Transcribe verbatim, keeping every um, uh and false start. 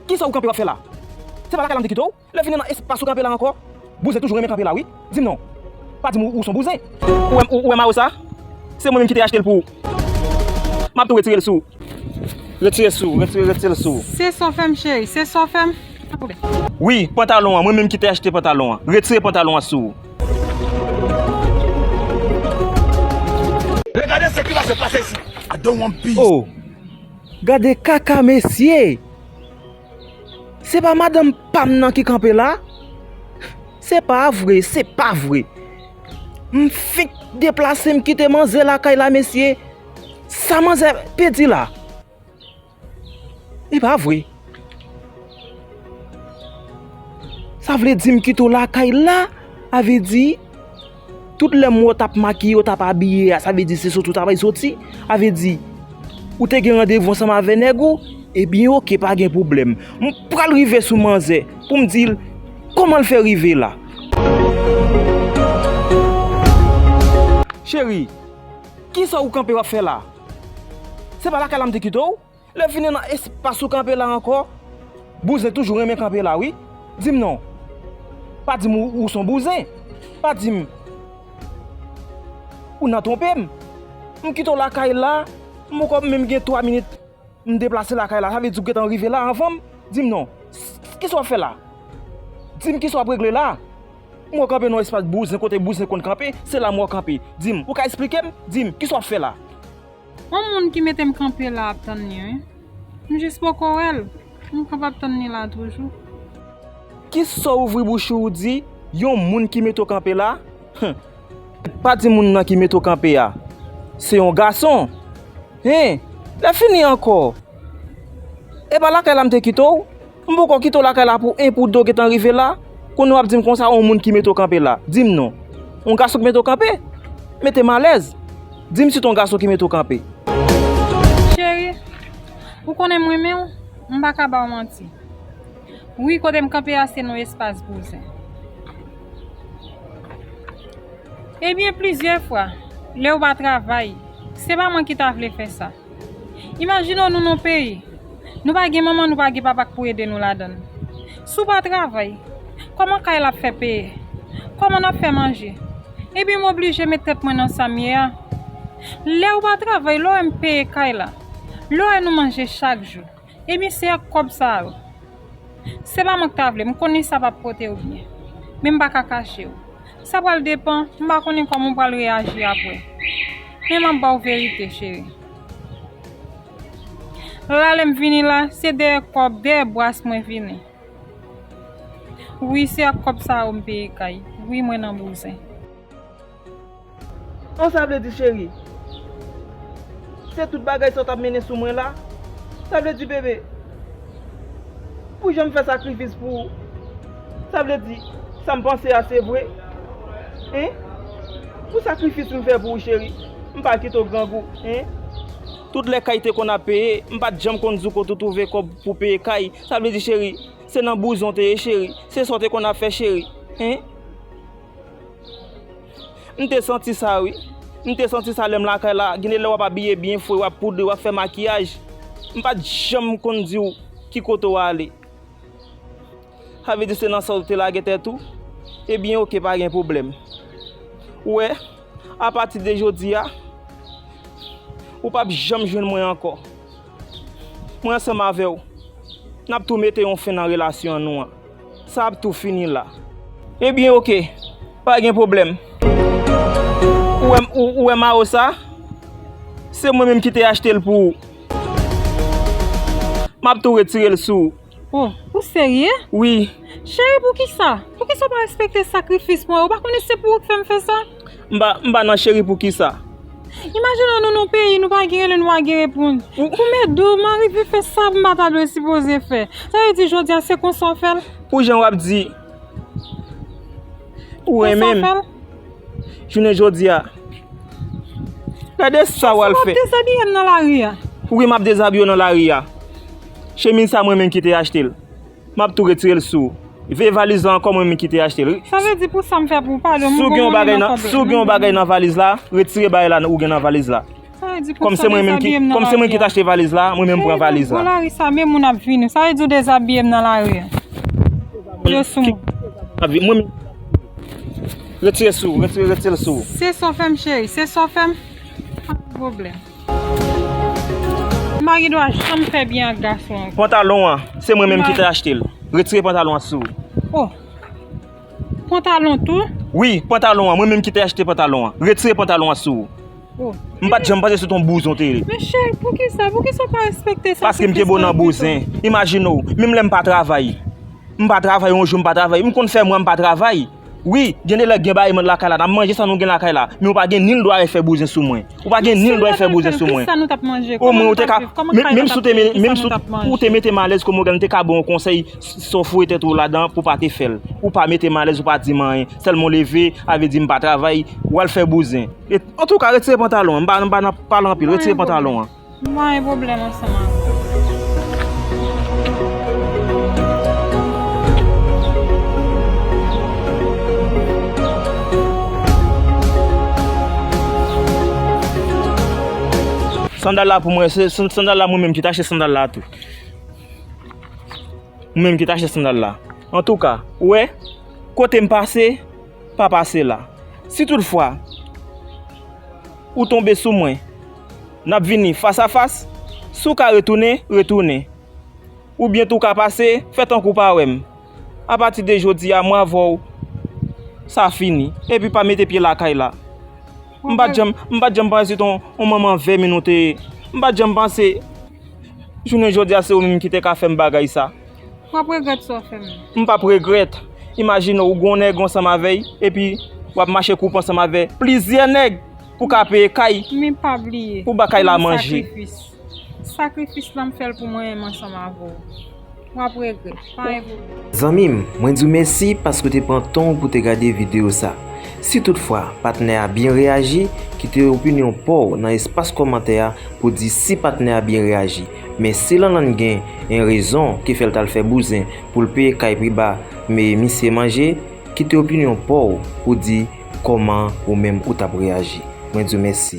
Kisa ou kanpe w ap fè la? Se pa lakay la m te kite w? Lè vini nan espas ou kanpe la ankò? Bouzen toujou renmen kanpe la, wi. Di m non. Pa di m ou, ou s on bouzen. Ou wè, ou, ou wè mayo sa? Se mwen menm ki te achte l pou ou. M ap tou retire l sou ou. Retire sou ou, retire, retire l sou ou. Se sa w fè m, cheri, se sa w fè m. Pa pwoblèm. Wi, pantalon an, mwen menm ki te achte pantalon an. Retire pantalon an sou ou. Regardez ce qui va se passer ici. I don't want peace. Oh, gade kaka mesye. Se pa madanm pa m nan ki kanpe la? Se pa vre, se pa vre. M fenk deplase, m kite manzè lakay la, mesye. Sa manzè pedi la? E pa vre. Sa vle di m kite w lakay la? A vle di, tout lè m wè w t ap makiye, w t ap abiye a, sa vle di se soti w t ap soti? A vle di, ou te gen randevou ansanm avè nèg ou? Ebyen, oke, pa gen pwoblèm. M pral rive sou manzè pou m di l kòman l fè rive la. Cheri, kisa ou kanpe w ap fè la? Se pa lakay la m te kite w? Lè vini nan espas ou kanpe la ankò? Bouzen toujou renmen kanpe la, wi. Di m non. Pa di m ou, ou s on bouzen. Pa di m ou nan twonpe m. M kite w lakay la, m poko menm gen twa minit m deplase lakay la. Sa vle di ou gentan rive la anvan m? Di m non. Kisa w ap fè la? Di m kisa w ap regle la? M wè w kanpe nan espas bouzen, kote bouzen konn kanpe, se la m wè w kanpe. Di m, ou ka esplike m? Di m, kisa w ap fè la? Yon moun ki mete m kanpe la ap tann li, wi. M jis poko wè l. M kanpe ap tann li la toujou. Kisa w ouvri bouch ou, ou di, yon moun ki mete w kanpe la? Hum. Pa di moun nan ki mete w kanpe a se yon gason. Hen, lè fini ankò. E pa lakay la m te kite w? M poko kite w lakay la pou en pou de w gentan rive la. Kounye w ap di m konsa, yon moun ki mete w kanpe la. Di m non. Yon gason ki mete w kanpe? Mete m alèz. Di m si t on gason ki mete w kanpe. Cheri, ou konnen m renmen w, m pa ka ba w manti. Wi, kote m kanpe a se nan espas bouzen. Ebyen, plizyè fwa, lè w pa travay, se pa mwen ki ta vle fè sa. Imajine w nou nan peyi, nou pa gen manman, nou pa gen papa k pou ede nou ladan l. Si w pa travay, kòman kay la ap fè peye? Kòman n ap fè manje? Ebyen, m oblije met tèt mwen nan sa m ye a. Lè w pa travay, lè w wè m peye kay la, lè w wè nou manje chak jou, ebyen, se ak kòb sa yo. Se pa mwen k ta vle, m konnen sa p ap pote w byen. Men m pa ka kache w. Sa pral depann, m pa konnen kòman w pral reyaji apre. Men m ap ba w verite, cheri. La, lè m vini la, se dèyè kòb, dèyè bwas mwen vini. Wi, se ak kòb sa yo m peye kay. Wi, mwen nan bouzen. An, sa vle di, cheri, se tout bagay sa w t ap mennen sou mwen la? Sa vle di, bebe, pou jan m fè sakrifis pou ou, sa vle di, sa m panse a se vre? Hen? Pou sakrifis m fè pou ou, cheri, m pa kite w grangou, hen? Tout lè kay te konn ap peye, m pa t janm konn di w kote w twouve kòb pou peye kay. Sa vle di, cheri, se nan bouzen w te ye, cheri. Se sa w te konn ap fè, cheri. Hen? M te santi sa, wi. M te santi sa lè m lakay la. Gen de lè w ap abiye byen fre, w ap poudre, w ap fè makiyaj. M pa t janm konn di w ki kote w ale. Sa vle di se nan sa w te lage tèt ou? Ebyen, oke, pa gen pwoblèm. Ou wè, apati de jodi a, ou p ap janm jwenn mwen ankò. Mwen ansanm avè w, n ap tou mete yon fen nan relasyon an nou an. Sa ap tou fini la. Ebyen, oke, pa gen pwoblèm. Ou wè, ou, ou wè mayo sa? Se mwen menm ki te achte l pou ou. M ap tou retire l sou ou. Oh, ou serye? Wi. Cheri, poukisa? Poukisa w pa respekte sakrifis mwen? Ou pa konnen se pou ou k fè m fè sa? M pa, m pa nan cheri poukisa. Imajine w nou nan peyi, nou pa gen rele, nou pa gen reponn. Ou- Koumedo, m arive fè sa m pa ta dwe sipoze fè. Sa vle di jodi a se konsa w fè l? Pou jan w ap di, ou renmen m. Konsa w fè l? Jounen jodi a. Gade sa w al fè. Ou ap dezabiye m nan lari a. Wi, m ap dezabiye w nan lari a. Chemiz sa mwen menm ki te achte l. M ap tou retire l sou ou. Vye valiz la ankò mwen menm ki te achte l, wi. Sa vle di pou sa m fè pou ou, padon, m gon mwen nan pwoblèm. Si w gen yon bagay nan valiz la, retire bagay la ou gen nan valiz la. Sa vle di pou sa dezabiye m nan lari a. Kòm se mwen menm ki, kòm se mwen ki t achte valiz la, mwen menm m pran valiz la. Gwo lari sa, men moun ap vini. Sa vle di w dezabiye m nan lari a. Yo sou mwen. Mwen menm, retire sou, retire, retire l sou. Se sa w fè m, cheri, se sa w fè m. Pa gen pwoblèm. M pa gen dwa janm fè byen ak gason ankò. Pantalon an, se mwen menm ki te achte l. Retire pantalon an sou ou. Oh. Pantalon tou? Wi, pantalon an, mwen menm ki te achte pantalon an. Retire pantalon an sou ou. Oh. M pa t janm panse se t on bouzen w te ye. Men cheri, poukisa? Poukisa w pa respekte sa? Paske m te bon nan bouzen. Imajine w, menm lè m pa travay. M pa travay, yon jou m pa travay. M konn fè mwa m pa travay. Wi, gen de lè gen bagay mwen lakay la, n ap manje sa nou gen lakay la. Men ou pa gen nil dwa al fè bouzen sou mwen. Ou pa gen nil dwa al fè bouzen sou mwen. Omwen ou te ka, menm, menm si w te, menm si w te malèz kòm ou gen, m te ka ba w yon konsèy, s-, sa w foure tèt ou ladan pou w pa te fè l. Ou pa mete m alèz, ou pa di m anyen. Sèlman w leve, a vle di m pa travay, w al fè bouzen. E, antouka, retire pantalon an, m pa, m pa nan pale anpil, retire pantalon an. M pa gen pwoblèm ansanm avè w. Sandal la pou mwen, se, se sandal la mwen menm ki t achte sandal la tou. Mwen menm ki t achte sandal la. Antouka, ou wè, kote m pase, pa pase la. Si toutfwa, ou tonbe sou mwen, n ap vini fas a fas. Si w ka retounen, retounen. Oubyen tou w ka pase, fè tankou w pa wè m. Apati de jodi a, mwen avè w, sa fini. Epi pa mete pye lakay la. M pa t janm, m pa t janm panse se t on, on manman vèmin ou te ye. M pa t janm panse jounen jodi a se ou menm ki te ka fè m bagay sa. W ap regrèt sa w fè m nan. M p ap regrèt. Imajine w, ou gen yon nèg ansanm avè y, epi w ap mache koupe ansanm avè plizyè nèg pou w ka peye kay. Men pa bliye, pou ba kay la manje. Sakrifis. Sakrifis la m fè l pou mwen menm ansanm avè w. W ap regrèt. Pa gen pwoblèm. Zanmi m, mwen di w mèsi paske w te pran tan w pou w te gade videyo sa. Si toutfwa patnè a byen reyaji, kite opinyon pa w nan espas kòmantè a pou di si patnè a byen reyaji. Men si Lanlann gen yon rezon ki fè l t al fè bouzen pou l peye kay pi ba, men misye manje, kite opinyon pa w pou di kòman ou menm ou t ap reyaji. Mwen di w mèsi.